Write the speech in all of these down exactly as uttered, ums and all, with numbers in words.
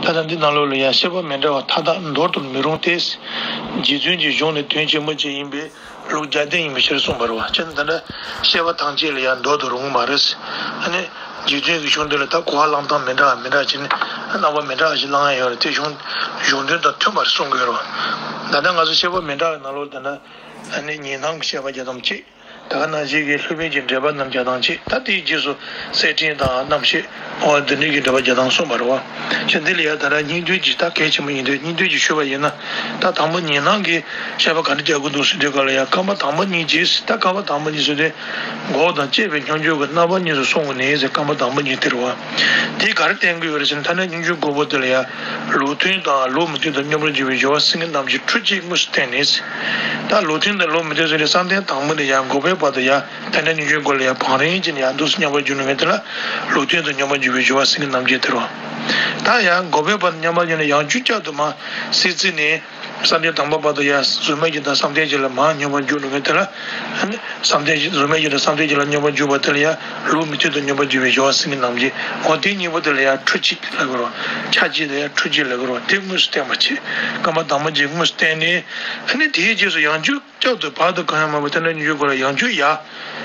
ད་ལྟ་འདི་ནང་ལོགས་ལ་ཡང་བཤད་པ་མི་འདྲ་བ་མཐའ་དག་འདོར་དུ་མི་རུང་སྟེ། རྗེ་བཙུན་གྱི་གཞུང་ནི་དོན་ཆེན་པོ་ཅིག་ཡིན་པས་ལུགས་བརྒྱ་ལྡན་ཡིན་པའི་ཕྱིར་གསུངས་པ་རེད་བ། ཅེས་ན་ད་ལྟ་བཤད་པ་ཐམས་ཅད་ལ་ཡང་འདོར་དུ་རུང་མ་རེད། ཨ་ནི་རྗེ་བཙུན་གྱི་གཞུང་འདི་ལ་ད་གོ་བ་བླང་སྟངས་མི་འདྲ་བ་མི་འདྲ་བ་བྱས་ནས་རྣམ་པ་མི་འདྲ་བ་ཞིག་བླང་ཡ་ཡོད་རེད། དེ་གཞུང་གཞུང་དོན་དང་མཐུན་པར་གསུང་དགོས་རེད་བ། ད་ལྟ་ང་ཚོ་བཤད་པ་མི་འདྲ་བའི་ནང་ལོགས་ལ་ད་ལྟ་ཨ་ནི་ཉི་སྣང་གི་བཤད་པ་བརྒྱ་དང་གཅིག་ད་ག་ནང་བཞིན་གྱི་སློབ་དཔོན་གྱི་འགྲེལ་པ་རྣམས་བརྒྱ་དང་གཅིག་ད་དེའི་རྗེས་སུ་གསེར་ཕྲེང་དང་རྣམ་བཤད། འོ་འདི་འདྲའི་གི་འགྲེལ་པ་བརྒྱ་དང་གསུམ་པ་རེད་བ། ཞེས་འདི་ལ་ཡང་ད་ར་སྙིང་བསྡུས་ཀྱི་ད་གལ་ཆེན་པོ་ཡིན་དུས་སྙིང་བསྡུས་ཀྱི་ཞུས་པ་ཡིན་ན། ད་དང་པོ་ཉི་སྣང་གི་བཤད་པ་ག་འདྲ་རྒྱག་གི་འདུག་ཟེར་དུས་སྐབས་ལ་ཡང་རྐང་པ་དང་པོ་གཉིས་ཀྱིས་ད་རྐང་པ་དང་པོ་གཉིས་ཟེར་དུས་འགོག་དང་བཅས་པའི་སྙོམས་འཇུག་གི་རྣམ་པ་གཉིས་སུ་གསུངས་ནས་ཟེར། རྐང་པ་དང་པོ་གཉིས་དེ་རེད་བ། དེས་ག་རེ་བསྟན་གྱི་ཡོད་རེད་ཟེར་ན། ཐ་ན་སྙོམས་འཇུག་དགུ་པོ་དེ་ལ་ཡང་ལུགས་མཐུན་དང་ལུགས་མི་མཐུན་དུ་སྙོམས་པར་འཇུག་པའི་སྦྱོར་བ་སེང་གེ་རྣམ་བསྒྱིངས་འཕྲུལ་གཅིག་དངོས་སུ་བསྟན་ནས། ད་ལུགས་མཐུན་དང་ལུགས་མི་མཐུན་ཟེར་ཏེ་བསམ་གཏན་དང་པོ་ནས་ཡང་འགོག་པའི་བར་དུ་ཡང་ཏན་ཏན་སྙོམས་འཇུག་སྒོ་ལས་ཡང་བང་རིམ་གྱིས་ཡང་འདུག་སེ་སྙོམས་པར་འཇུག་ནུས་མཁན་དེ་ལ་ལུགས་མཐུན་དུ་སྙོམས་པར་འཇུག་པའི་སྦྱོར་བ་སེང་གེ་རྣམ་བསྒྱིངས་ཟེར་བ། ད་ཡང་འགོག་པའི་བར་དུ་སྙོམས་པར་འཇུག་ནས་ཡང་འཇུག་བསྐྱར་དུ་མར་སྲིད་རྩེ་ནས་བསམ་གཏན་དང་པོ་བར་དུ་ཡང་གཟུགས་མེད་བཞི་དང་བསམ་གཏན་བཞི་ལ་མར་སྙོམས་པར་འཇུག་ནུས་མཁན་དེ་ལ། བསམ་གཏན་བཞི། གཟུགས་མེད་བཞི་དང་བསམ་གཏན་བཞི་ལ་སྙོམས་པར་འཇུག་པ་དེ་ལ་ཡང་ལུགས་མི་མཐུན་དུ་སྙོམས་པར་འཇུག་པའི་སྦྱོར་བ་སེང་གེ་རྣམ་བསྒྱིངས། འོ་དེ་གཉིས་པོ་དེ་ལ་ཡང་འཕྲུལ་གཅིག་ལབ་དགོས་རེད་བ། ཆ་གཅིག་དེ་ཡང་འཕྲུལ་གཅིག་ལབ་དགོས་རེད་བ། དེ་དངོས་སུ་བསྟན་པ་བྱས། རྐང་པ་དང་པོ་གཉིས་དངོས་སུ་བསྟན་ནས། ཨ་ནི་དེའི་རྗེས་སུ་ཡང་འཇུག་བསྐྱར་དུ་བར་དུ་གང་ཡང་མ་ཕེབས། ཏན་ཏན་སྙོམས་འཇུག་སྒོ་ལ་ཡང་འཇུག་ཡང་།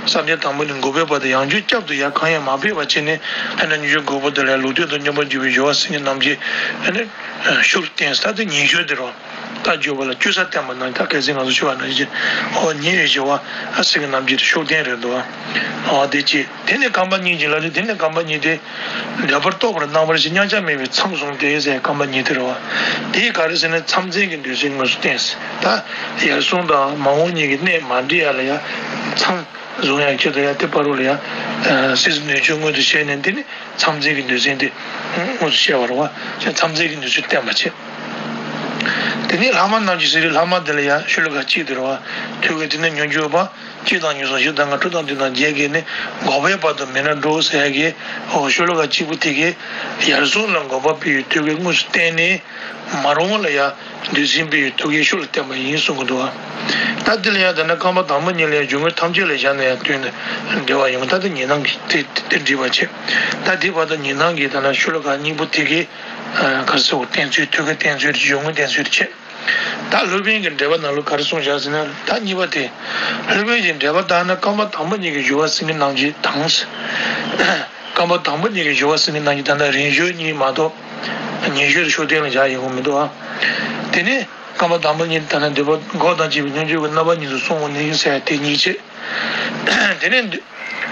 བསམ་གཏན་དང་པོ་ནས་འགོག་པའི་བར་དུ་ཡང་འཇུག་བསྐྱར་དུ་ཡང་གང་ཡང་མ་ཕེབས་པ་བྱས་ནས། ཏན་ཏན་སྙོམས་འཇུག་དགུ་པོ་དེ་ལ་ལུགས་མཐུན་དུ་སྙོམས་པར་འཇུག་པའི་སྦྱོར་བ་སེང་གེ་རྣམ་བསྒྱིངས། ཨ་ནི་ཤུགས་བསྟན་ས་དེ་ཉེ་ཤོས་དེ་རེད་བ། ད་བརྗོད་པ་ལ་བཅོས་ས་བསྟན་པ་ན་ད་གལ་སྲིད་ང་ཚོ་ཞུ་བ་ནང་བཞིན། འོ་ཉེ་བའི་སྦྱོར་བ་སེང་གེ་རྣམ་བསྒྱིངས་དེ་ཤུགས་བསྟན་རེད་འདུག་བ། འོ་དེ་གཅིག་དེ་ནས་རྐང་པ་གཉིས་ཀྱི་ལ་རེད། དེ་ནས་རྐང་པ་གཉིས་དེ། འབྲེལ་པར་གཏོགས་པར་སྣང་བར་བྱེད། མཉམ་གཞག་མེད་པའི་མཚམས་བཟུང་སྟེ་ཟེར། རྐང་པ་གཉིས་དེ་རེད་བ། དེ་ག་རེ་ཟེར་ན་མཚམས་འཛིན་གྱི་འདོད་སེམས་དངོས་སུ་བསྟན་ཟེར། ད་ཡར་སོང་དང་མར་འོང་གཉིས་ཀྱི་གནས་མ་འདྲེས་ཡ་ལ་ཡ་མཚམས་བཟུང་ཡ་ཆེད་དུ་ཡ་དེ་བར་རོ་ལ་ཡ་སྲིད་རྩེ་ནུས་ཆུང་མངོན་དུ་བྱས་ནས། འདི་ནི་མཚམས་འཛིན་གྱི་འདོད་སེམས་དེ་དངོས་སུ་བཤད་པ་རེད་བ། མཚམས་འཛིན་གྱི་འདོད་སེམས་བསྟན་པ་བྱས། དེ་ནས་ལྷག་མ་རྣམས་ཀྱི་ཟེར་རེད། ལྷག་མ་དེ་ལ་ཡ་ཤོ་ལོ་ཀ་གཅིག་དེ་རེད་བ། ཐོད་རྒལ་དེ་ནས་སྙོམས་འཇུག་པ། གཅིག་དང་གཉིས་གསུམ་བཞི་དང་ལྔ། དྲུག་དང་བདུན་དང་བརྒྱད་བརྒལ་ནས་འགོག་པའི་བར་དུ་མི་འདྲ་འགྲོ་ཟེར་ཡ་གི། འོ་ཤོ་ལོ་ཀ་གཅིག་པོ་དེ་གིས་ཡར་སོང་ལ་འགོག་པ་སྤེལ་བའི་ཐོད་རྒལ་དངོས་སུ་བསྟན་ནས། མར་འོང་ལ་ཡང་འདོད་སེམས་སྤེལ་བའི་ཐོད་རྒལ་ཤུགས་ལ་བསྟན་པ་ཡིན་གསུང་གི་འདུག་བ། ད་འདི་ལ་ཡང་ད་ནི་རྐང་པ་དང་པོ་གཉིས་ལ་ཡང་སྦྱོར་དངོས་ཐམས་ཅད་ལ་བཞག་ན་ཡང་དོན་འགྲེལ་བ་ཡོང་། ད་ལྟ་ཉི་སྣང་གིས་དེ་དེ་འདྲི་བ་བྱེད། ད་དེ་བར་དུ་ཉི་སྣང་གིས་ད་ནི་ཤོ་ལོ་ཀ་གཉིས་པོ་དེ་གིས། ག་རེ་ཟེར། འོ་བསྟན་ཚུལ། ཐོད་རྒལ་བསྟན་ཚུལ། སྦྱོར་དངོས་བསྟན་ཚུལ་བྱེད། ད་སློབ་དཔོན་གྱི་འགྲེལ་པ་ནང་ལ་ག་རེ་གསུངས་བཞག་ཟེར་ན། ད་གཉིས་པ་དེ། སློབ་དཔོན་གྱི་འགྲེལ་པ་ལྟར་ན་རྐང་པ་དང་པོ་གཉིས་ཀྱི་སྦྱོར་བ་སེང་གེ་རྣམ་བསྒྱིངས་དང་། རྐང་པ་དང་པོ་གཉིས་ཀྱི་སྦྱོར་བ་སེང་གེ་རྣམ་བསྒྱིངས་ད་ལྟ་རིང་ཤོས་གཉིས་མ་གཏོགས། ཉེ་ཤོས་ཤུགས་བསྟན་ལ་བཞག་ཡོང་གི་མི་འདུག་ཨ། དེ་ནས་རྐང་པ་དང་པོ་གཉིས་ད་ལྟ་འདོད་པ་འགོག་དང་བཅས་པའི་སྙོམས་འཇུག་གི་རྣམ་པ་གཉིས་སུ་གསུངས་པ་ནི་ཟེར་དེ་གཉིས་བྱས། དེ་ནས་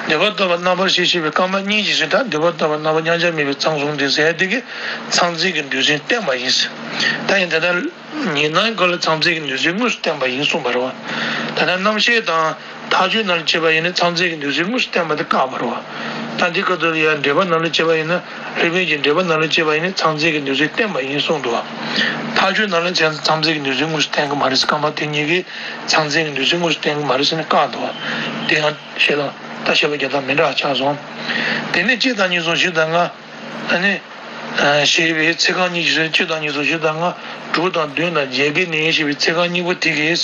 འདོད་པར་གཏོགས་པ་རྣམ་པར་ཤེས་ཞེས་པའི་རྐང་པ་གཉིས་ཀྱི་ཚུལ་དང་། འདོད་པར་གཏོགས་པ་རྣམ་པ་མཉམ་གཞག་མེད་པའི་མཚམས་བཟུང་སྟེ་ཟེར་དེ་གིས་མཚམས་འཛིན་གྱི་འདོད་སེམས་བསྟན་པ་ཡིན། ད་ཡིན་ད་ལྟ། ཉི་སྣང་གི་ལ་མཚམས་འཛིན་གྱི་འདོད་སེམས་དངོས་སུ་བསྟན་པ་ཡིན་གསུངས་པ་རེད་བ། ད་ལྟ་རྣམ་བཤད་དང་མཐའ་དཔྱོད་ནང་ལ་བྱས་པ་ཡིན་ན་མཚམས་འཛིན་གྱི་འདོད་སེམས་དངོས་སུ་བསྟན་པ་དེ་བཀག་པ་རེད་བ། ད་འདི་སྐབས་དུ་ལ་ཡང་འགྲེལ་པ་ནང་ལ་བྱས་པ་ཡིན་ན། སློབ་དཔོན་གྱི་འགྲེལ་པ་ནང་ལ་བྱས་པ་ཡིན་ན་མཚམས་འཛིན་གྱི་འདོད་སེམས་བསྟན་པ་ཡིན་གསུངས་འདུག་བ། མཐའ་དཔྱོད་ནང་ལ་བྱས་ན་མཚམས་འཛིན་གྱི་འདོད་སེམས་དངོས་སུ་བསྟན་གྱི་མ་རེད། རྐང་པ་དེ་གཉིས་ཀྱིས་མཚམས་འཛིན་གྱི་འདོད་སེམས་དངོས་སུ་བསྟན་གྱི་མ་རེད་ཟེར་ནས་བཀག་འདུག་བ། དེ་ཡང་བཤད་སྟངས་ད་བཤད་པ་རྒྱག་སྟངས་མི་འདྲ་བ་ཆགས་སོང་། དེ་ནས་གཅིག་དང་གཉིས་གསུམ་བཞི་དང་ལྔ། ཨ་ནི། ཞེས་པའི་ཚིག་རྐང་གཉིས་ཀྱི་ཚུལ། གཅིག་དང་གཉིས་གསུམ་བཞི་དང་ལྔ། དྲུག་དང་བདུན་དང་བརྒྱད་བརྒལ་ནས་ཞེས་པའི་ཚིག་རྐང་གཉིས་པོ་དེ་གིས།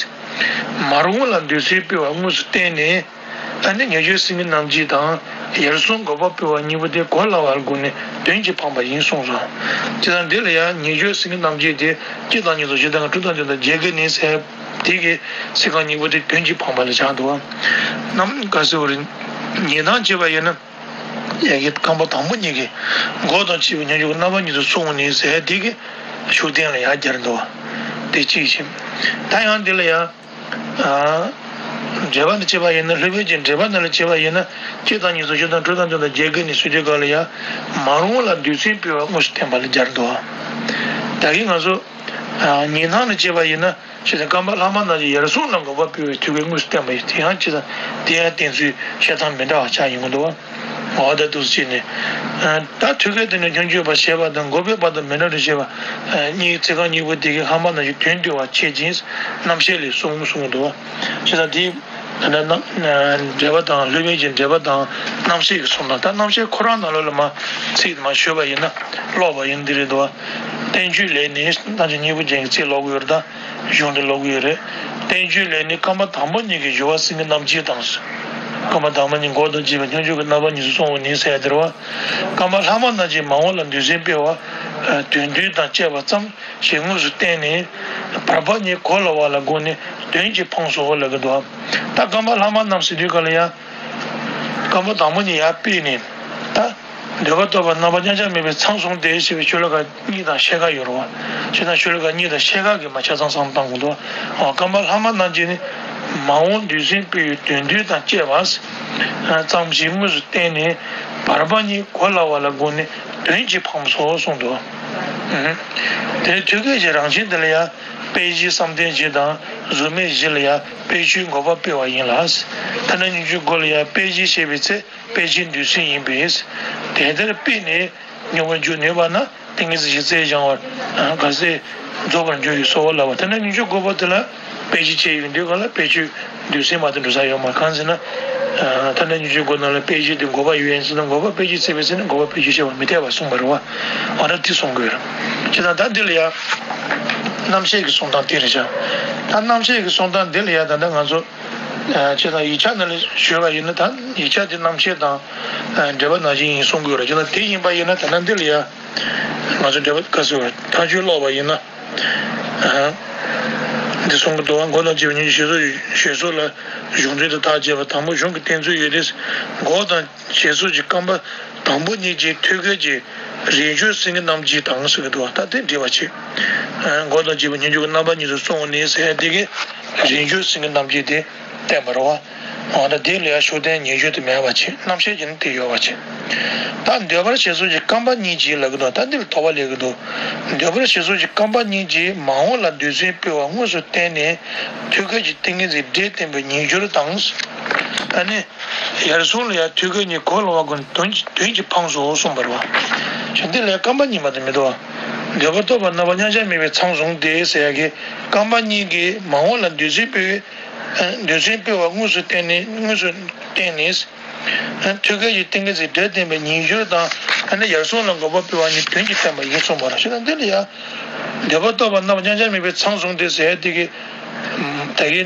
མར་འོང་ལ་འདོད་སེམས་སྤེལ་བ་དངོས་སུ་བསྟན་ནས། ཨ་ནི་ཉེ་ཤོས་སེང་གེ་རྣམ་བསྒྱིངས་དང་། ཡར་སོང་འགོག་པ་སྤེལ་བ་གཉིས་པོ་དེ་གོ་སླ་བར་དགོངས་ནས་དོན་གྱིས་འཕངས་པ་ཡིན་གསུངས་སོ། བྱས་ཙང་འདི་ལ་ཡང་ཉེ་ཤོས་སེང་གེ་རྣམ་བསྒྱིངས་དེ་གཅིག་དང་གཉིས་གསུམ་བཞི་དང་ལྔ། དྲུག་དང་བདུན་དང་བརྒྱད་བརྒལ་ནས་ཟེར་དེ་གི་ཚིག་རྐང་གཉིས་པོ་དེ་དོན་གྱིས་འཕངས་པ་ལ་བཞག་འདུག་བ། རྣམ་ག་ཟེར་བ་རེད། ཉི་སྣང་བྱས་པ་ཡིན་ན། ཡ་གི་རྐང་པ་དང་པོ་གཉིས་ཀྱིས་འགོག་དང་བཅས་པའི་སྙོམས་འཇུག་གི་རྣམ་པ་གཉིས་སུ་གསུངས་ནས་ཟེར་དེ་གི་ཤུགས་བསྟན་ལ་ཡར་སྦྱར་འདུག་བ། དེ་གཅིག་བྱས། ད་ཡང་འདི་ལ་ཡང་། ཨ། འགྲེལ་པ་ནས་བྱས་པ་ཡིན་ན། སློབ་དཔོན་གྱི་འགྲེལ་པ་ནང་ལ་བྱས་པ་ཡིན་ན། གཅིག་དང་གཉིས་གསུམ་བཞི་དང་དྲུག་དང་བདུན་དང་བརྒྱད་བརྒལ་ནས་ཟེར་དུས་སྐབས་ལ་ཡང་། མར་འོང་ལ་འདོད་སེམས་སྤེལ་བ་དངོས་སུ་བསྟན་པ་ལ་སྦྱར་འདུག་བ། ད་གིན་ང་ཚོ། ཨ། ཉི་སྣང་ནས་བྱས་པ་ཡིན་ན། ཞེས་རྐང་པ་ལྷག་མ་རྣམས་ཀྱིས་ཡར་སོང་ལ་འགོག་པ་སྤེལ་བའི་ཐོད་རྒལ་དངོས་སུ་བསྟན་པ་ཡིན། དེ་ཡང་ཅི་ཙམ་དེ་ཡང་བསྟན་ཚུལ་བཤད་སྟངས་མི་འདྲ་བ་ཆགས་ཡོང་གི་འདུག་བ། འོ་ད་འདུག་སེ་བྱས་ནས། ཨ། ད་ཐོད་རྒལ་དེ་ནི་སྙོམས་འཇུག་པ་ཞེས་པ་དང་འགོག་པའི་བར་དུ་མི་འདྲ་བ་ཞེས་པ། ཨ། གཉིས་ཚིག་རྐང་གཉིས་པོ་དེ་གིས་ལྷག་མ་རྣམས་ཀྱི་དོན་བསྡུ་བར་བྱེད་ཅིང་རྣམ་བཤད་ལས་གསུངས་གསུངས་འདུག་བ། ཅི་ཙམ་དེ། ད་ལྟ་རྣམ། འགྲེལ་པ་དང་། སློབ་དཔོན་གྱི་འགྲེལ་པ་དང་རྣམ་བཤད་ཀྱི་གསུང་དང་། ད་རྣམ་བཤད་ཁོ་རང་ནང་ལོགས་ལ་མར་ཚིག་དེ་མར་ཞུས་པ་ཡིན་ན་ཀློག་པ་ཡིན་འདི་རེད་འདུག་བ། བསྟན་བཅོས་ལས་ནི། རྣམ་བཤད་སྙིང་པོ་ཅན་གྱི་ཚིག་ཀློག་གི་ཡོད་རེད། ད་གཞུང་དེ་ཀློག་གི་ཡོད་རེད། བསྟན་བཅོས་ལས་ནི་རྐང་པ་དང་པོ་གཉིས་ཀྱི་སྦྱོར་བ་སེང་གེ་རྣམ་བསྒྱིངས་དང་། རྐང་པ་དང་པོ་གཉིས་འགོག་དང་བཅས་པའི་སྙོམས་འཇུག་གི་རྣམ་པ་གཉིས་སུ་གསུངས་པ་ནི་ཟེར་ཡ་དེ་རེད་བ། རྐང་པ་ལྷག་མ་རྣམས་ཀྱིས་མར་འོང་ལ་འདོད་སེམས་སྤེལ་བ། དོན་བསྡུ་དང་བཅས་པ་ཙམ་ཞིག་དངོས་སུ་བསྟན་ནས། བར་པ་གཉིས་གོ་སླ་བ་ལ་དགོངས་ནས་དོན་གྱིས་འཕངས་སོ་ལབ་ཀྱི་འདུག། ད་རྐང་པ་ལྷག་མ་རྣམས་ཟེར་དུས་ག་ལ་ཡང་། རྐང་པ་དང་པོ་གཉིས་ཡར་ཕུད་ནས། ད་འདོད་པར་གཏོགས་པ་རྣམ་པ་མཉམ་གཞག་མེད་པའི་མཚམས་བཟུང་སྟེ་ཞེས་པའི་ཤོ་ལོ་ཀ་གཉིས་དང་ཕྱེད་ཀ་ཡོད་རེད་བ། བྱས་ཙང་ཤོ་ལོ་ཀ་གཉིས་དང་ཕྱེད་ཀ་གི་མར་ཆ་ཚང་བསམ་བློ་བཏང་དགོས་འདུག། རྐང་པ་ལྷག་མ་རྣམས་ཀྱིས་ནི། མ་འོངས་དུས་གསུམ་དཔེ་ཡི་དོན་བསྡུ་དང་བཅས་པ་ཙམ་ཞིག་དངོས་སུ་བསྟན་ནས། བར་པ་གཉིས་གོ་སླ་བ་ལ་དགོངས་ནས་དོན་གྱིས་འཕངས་སོ་གསུངས་འདུག། དེ་ཐོད་རྒལ་གྱི་རང་བཞིན་དེ་ལ་ཡང་དཔེ་བཞི་བསམ་གཏན་བཞི་དང་གཟུགས་མེད་བཞི་ལ་ཡང་དཔེ་བཅུས་འགོག་པ་སྤེལ་བ་ཡིན་ལ། ཐ་ན་སྙོམས་འཇུག་དགུ་ལ་ཡང་དཔེ་བཞི་བཤད་པའི་ཚེ་དཔེ་བཞི་འདོད་སེམས་ཡིན་པས། དེ་ལྟར་སྤེལ་ནས་སྙོམས་པར་འཇུག་ནུས་པ་ན། ཏིང་ངེ་འཛིན་གྱི་རྩལ་སྦྱང་བར་ག་ཚད་རྫོགས་པར་འགྱུར་བའི་གསོལ་བ་ལ་བ། དེ་ནས་སྙོམས་འཇུག་དགུ་པོ་དེ་ལ་དཔེ་བཞི་བྱས་ཡོང་དུས་ག་ལ་དཔེ་བཅུས་འདོད་སེམས་མ་གཏོགས་འགྲོ་ས་ཡོད་མ། གང་ཟེར་ན། ཐ་ན་སྙོམས་འཇུག་དགུ་ནང་ལ་དཔེ་བཞི་དེ་འགོག་པ་ཡོད་ཡིན་ཟེར་ན། འགོག་པ་དཔེ་བཞི་བྱས་པའི་ཚེ་ན་འགོག་པ་དཔེ་བཅུས་བཤད་པ་མི་འཐད་པར་གསུངས་པ་རེད་བ། འོ་ན་དེ་གསུང་དགོས་རེད། བྱས་ཙང་ད་འདི་ལ་ཡང་རྣམ་བཤད་ཀྱི་གསུང་སྟངས་དེ་རེད་བྱ། ད་རྣམ་བཤད་ཀྱི་གསུང་སྟངས་འདི་ལ་ཡང་ད་ལྟ་ང་ཚོ། བྱས་ཙང་ཡིག་ཆ་ནང་ལ་ཞུས་པ་ཡིན་ན། ད་ཡིག་ཆ་དེ་རྣམ་བཤད་དང་འབྲེལ་བ་ནང་བཞིན་ཡིན་གསུང་དགོས་རེད། བྱས་ཙང་དེ་ཡིན་པ་ཡིན་ན་ད་ལྟ་འདི་ལ་ཡང་། ང་ཚོ་འདྲ་པར་དཀའ་ཟེར་བ་ཐག་གཅོད་ཀློག་པ་ཡིན་ན། འདི་གསུང་གི་འདུག། འགོག་དང་བཅས་པའི་སྙོམས་འཇུག་བཞེད་ཚུལ་བཞེད་ཚུལ་ལ་གཞུང་འགྲེལ་དུ་ཐག་བཅད་པ་དང་པོ་གཞུང་གི་བསྟན་ཚུལ་ཡོད་དེ། འགོག་དང་བྱེད་ཚུལ་གྱི་རྐང་པ་དང་པོ་གཉིས་ཀྱི་ཐོད་རྒལ་གྱི་རིང་སྦྱོར་སེང་གེ་རྣམ་བསྒྱིངས་དང་ཟེར་གི་འདུག། ད་དེ་འགྲིག་པ་བྱེད། འགོག་དང་བཅས་པའི་སྙོམས་འཇུག་གི་རྣམ་པ་གཉིས་སུ་སོང་ནས་ཟེར་ཡ་དེ་གི་རིང་སྦྱོར་སེང་གེ་རྣམ་བསྒྱིངས་དེ། བསྟན་པ་རེད་བ། འོ་ན་དེ་ལ་ཡང་ཤུགས་བསྟན་ཉེ་སྦྱོར་དུ་མེད་པ་བྱེད། རྣམ་བཤད་ཀྱི་ནི་དེ་ཡོད་པ་བྱེད། ད་འདོད་པར་བྱེད་ཚུལ་གྱི་རྐང་པ་གཉིས་ཀྱིས་ལབ་ཀྱི་འདུག། ད་འདི་ལ་དོགས་པ་སླེབས་ཀྱི་འདུག། འདོད་པར་བྱེད་ཚུལ་གྱི་རྐང་པ་གཉིས་ཀྱིས་མ་འོངས་ལ་འདོད་སེམས་སྤེལ་བ་དངོས་སུ་བསྟན་ནས། ཐོད་རྒལ་གྱི་ཏིང་ངེ་འཛིན་སྒྲས་བསྟན་པའི་ཉེ་སྦྱོར་དང་། ཨ་ནི། ཡར་སོང་ལ་ཡང་ཐོད་རྒལ་གཉིས་གོ་སླ་བ་ཀུན་དོན་གྱི་དོན་གྱིས་འཕངས་སོ་གསུངས་པ་རེད་བ། བྱས་འདི་ལ་རྐང་པ་གཉིས་མ་གཏོགས་མི་འདུག་བ། འདོད་པར་གཏོགས་པ་རྣམ་པ་མཉམ་གཞག་མེད་པའི་མཚམས་བཟུང་སྟེ་ཟེར་ཡ་གི་རྐང་པ་གཉིས་ཀྱིས་མ་འོངས་ལ་འདོད་སེམས་སྤེལ་བའི། འདོད་སེམས་སྤེལ་བ་དངོས་སུ་བསྟན་ནས། དངོས་སུ་བསྟན་ནས། ཐོད་རྒལ་གྱི་ཏིང་ངེ་འཛིན་སྒྲས་བསྟན་པའི་ཉེ་སྦྱོར་དང་། ཨ་ནི་ཡར་སོང་ལ་འགོག་པ་སྤེལ་བ་གཉིས་དོན་གྱིས་བསྟན་པ་ཡིན་གསུངས་པ་རེད། བྱས་ཙང་འདི་ལ་ཡང་། འདོད་པར་གཏོགས་པ་རྣམ་པ་མཉམ་གཞག་མེད་པའི་མཚམས་བཟུང་སྟེ་ཟེར་ཡ་དེ་གི། ད་གི།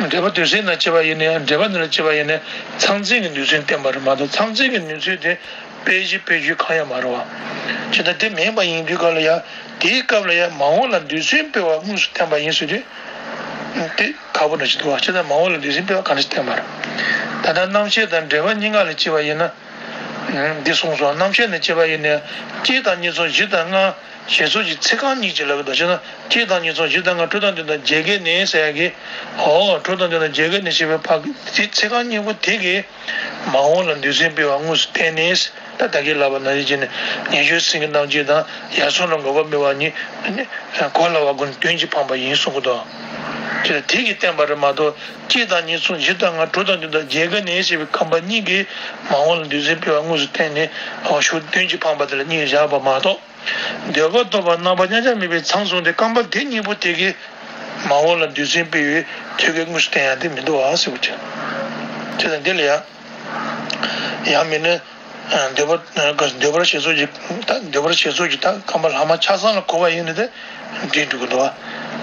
འགྲེལ་པ་དོན་གསལ་ནང་བྱས་པ་ཡིན་ན་ཡང་། འགྲེལ་པ་ནང་ལ་བྱས་པ་ཡིན་ན་མཚམས་འཛིན་གྱི་ནུས་ཚུལ་བསྟན་པ་རེད་མ་གཏོགས། མཚམས་འཛིན་གྱི་ནུས་ཚུལ་དེ་དཔེ་གཞི་དཔེ་བརྗོད་གང་ཡང་མ་རེད་བ། བྱས་ཙང་དེ་མིན་པ་ཡིན་དུས་ག་ལ་ཡང་། དེའི་སྐབས་ལ་ཡང་མ་འོངས་ལ་འདོད་སེམས་སྤེལ་བ་དངོས་སུ་བསྟན་པ་ཡིན་ཟེར་དུས། དེ་ཁག་པོ་འདྲ་ཞིག་འདུག་བ། བྱས་ཙང་མ་འོངས་ལ་འདོད་སེམས་སྤེལ་བ་གང་ཞིག་བསྟན་པ་རེད། ད་ལྟ་རྣམ་བཤད་དང་འགྲེལ་པ་གཉིས་ཀ་ལ་བྱས་པ་ཡིན་ན། འདི་གསུངས་སོང་། རྣམ་བཤད་ནས་བྱས་པ་ཡིན་ན། གཅིག་དང་གཉིས་ཚོགས་བཞི་དང་ལྔ། ཞེས་སོགས་ཀྱི་ཚིག་རྐང་གཉིས་ཀྱིས་ལབ་ཀྱི་འདུག། བྱས་ན་གཅིག་དང་གཉིས་ཚོགས་བཞི་དང་ལྔ། དྲུག་དང་བདུན་དང་བརྒྱད་བརྒལ་ནས་ཟེར་ཡ་གི། འོ། དྲུག་དང་བདུན་དང་བརྒྱད་བརྒལ་ནས་ཞེས་པའི་ཕ་གི་ཚིག་རྐང་གཉིས་པོ་དེ་གིས་མ་འོངས་ལ་འདོད་སེམས་སྤེལ་བ་དངོས་སུ་བསྟན་ནས། ད་ད་གིན་ལབ་པ་ནང་བཞིན་བྱས་ནས་ཉེ་སྦྱོར་སེང་གེ་རྣམ་བསྒྱིངས་དང་ཡར་སོང་ལ་འགོག་པ་སྤེལ་བ་གཉིས་ནི་གོ་སླ་བ་ཀུན་དོན་གྱིས་འཕངས་པ་ཡིན་གསུང་གི་འདུག། བྱས་ཙང་དེ་གིས་བསྟན་པ་རེད་མ་གཏོགས། གཅིག་དང་གཉིས་ཚོགས་བཞི་དང་ལྔ། དྲུག་དང་བདུན་དང་བརྒྱད་བརྒལ་ནས་ཞེས་པའི་རྐང་པ་གཉིས་ཀྱིས་མ་འོངས་ལ་འདོད་སེམས་སྤེལ་བ་དངོས་སུ་བསྟན་ནས། འོ། ཤུགས་དོན་གྱིས་འཕངས་པ་དེ་ལ་གཉིས་བཞག་པ་མ་གཏོགས། འདོད་པར་གཏོགས་པ་རྣམ་པ་མཉམ་གཞག་མེད་པའི་མཚམས་བཟུང་སྟེ། རྐང་པ་དེ་གཉིས་པོ་དེ་གིས་མ་འོངས་ལ་འདོད་སེམས་སྤེལ་བའི་ཐོད་རྒལ་དངོས་སུ་བསྟན་ཡ་དེ་མི་འདུག་ཨ་ཟེར་བ་ཅིག། བྱས་ཙང་འདི་ལ་ཡང་། ཡང་མིན་ན། འདོད་པ། འདོད་པར་བྱེད་ཚུལ་གྱི། ད་འདོད་པར་བྱེད་ཚུལ་གྱི་ད་རྐང་པ་ལྷག་མ་ཆ་ཚང་ལ་གོ་བ་ཡིན་ན་དེ་འགྲིག་འགྲོ་གི་འདུག་བ།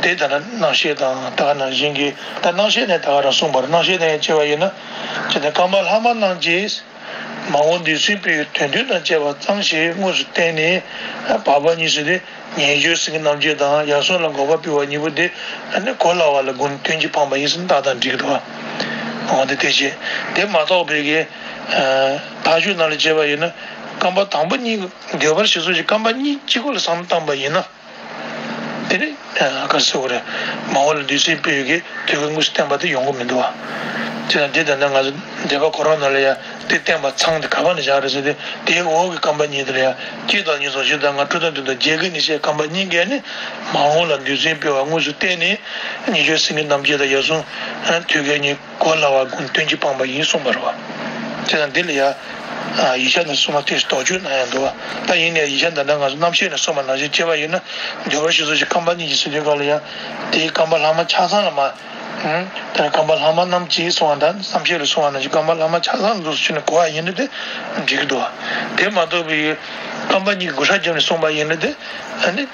དེ་ད་ནི་རྣམ་བཤད་དང་ད་ག་ནང་བཞིན་གྱི། ད་རྣམ་བཤད་ནས་ད་ག་རང་གསུངས་པ་རེད། རྣམ་བཤད་ནས་ཡང་བྱས་པ་ཡིན་ན། བྱས་ཙང་རྐང་པ་ལྷག་མ་རྣམས་ཀྱིས། མ་འོངས་དུས་གསུམ་སྤེལ་བའི་དོན་བསྡུ་དང་བཅས་པ་ཙམ་ཞིག་དངོས་སུ་བསྟན་ནས། བར་པ་གཉིས་སུ་དེ། ཉེ་སྦྱོར་སེང་གེ་རྣམ་བསྒྱིངས་དང་ཡར་སོང་ལ་འགོག་པ་སྤེལ་བ་གཉིས་པོ་དེ། ཨ་ནི་གོ་སླ་བ་ལ་དགོངས་དོན་གྱིས་འཕངས་པ་ཡིན་ཟེར་ན་ཏག་ཏག་འགྲིག་གི་འདུག་བ། འོ་དེ་དེ་བྱས། དེ་མ་གཏོགས་པའི་གི། ཐག་གཅོད་ནང་ལ་བྱས་པ་ཡིན་ན། རྐང་པ་དང་པོ་གཉིས། འདོད་པར་བྱེད་ཚུལ་གྱི་རྐང་པ་གཉིས་གཅིག་པོ་ལ་བསམ་བློ་བཏང་པ་ཡིན་ན། དེ་ནི། ག་རེ་ཟེར་དགོས་རེད། མ་འོངས་ལ་འདོད་སེམས་སྤེལ་ཡུལ་གྱི་ཐོད་རྒལ་དངོས་སུ་བསྟན་པ་དེ་ཡོང་གི་མི་འདུག་བ། དེ་དང་དེ་ལྟར་ན་ང་ཚོ་འགྲེལ་པ་ཁོ་རང་ནང་ལ་ཡང་དེ་བསྟན་པ་ཚང་དེ་ག་པ་ནས་བཞག་རེད་ཟེར་ཏེ། དེའི་འོག་གི་རྐང་པ་གཉིས་དེ་ལ་ཡང་གཅིག་དང་གཉིས་ཚོགས་བཞི་དང་ལྔ། དྲུག་དང་བདུན་དང་བརྒྱད་བརྒལ་ནས་ཞེས་རྐང་པ་གཉིས་ཀས་ནི་མ་འོངས་ལ་འདོད་སེམས་སྤེལ་བ་དངོས་སུ་བསྟན་ནས། ཉེ་སྦྱོར་སེང་གེ་རྣམ་བསྒྱིངས་དང་ཡར་སོང་ཐོད་རྒལ་གཉིས་གོ་སླ་བ་དགོངས་དོན་གྱིས་འཕངས་པ་ཡིན་གསུངས་པ་རེད་བ། དེ་དང་འདི་ལ་ཡང་། ཡིག་ཆ་ནས་གསུངས་པ་དེ་དོགས་གཅོད་གནང་ཡང་འདུག་བ། ད་ཡིན་ནའི་ཡིག་ཆ་འདི་འདྲ་ང་ཚོ་རྣམ་བཤད་ནས་གསུངས་པ་ནང་བཞིན་བྱས་པ་ཡིན་ན། འདོད་པར་བྱེད་ཚུལ་གྱི་རྐང་པ་གཉིས་ཀྱིས་ཟེར་དུས་སྐབས་ལ་ཡང་། དེའི་རྐང་པ་ལྷག་མ་ཆ་ཚང་ལ་མ། ཨང་། དེ་ནས་རྐང་པ་ལྷག་མ་རྣམས་ཀྱིས་གསུངས་པ་དང་། རྣམ་བཤད་ལ་གསུངས་པ་ནང་བཞིན་རྐང་པ་ལྷག་མ་ཆ་ཚང་ལ་འདུག་སེ་བྱས་ནས་གོ་བ་ཡིན་ན་དེ་འགྲིག་གི་འདུག་བ། དེ་མ་གཏོགས་པའི་རྐང་པ་གཉིས་ཀྱི་བགོ་བཤའ་བརྒྱབ་ནས་གསུངས་པ་ཡིན་ན་དེ། ཨ་ནི།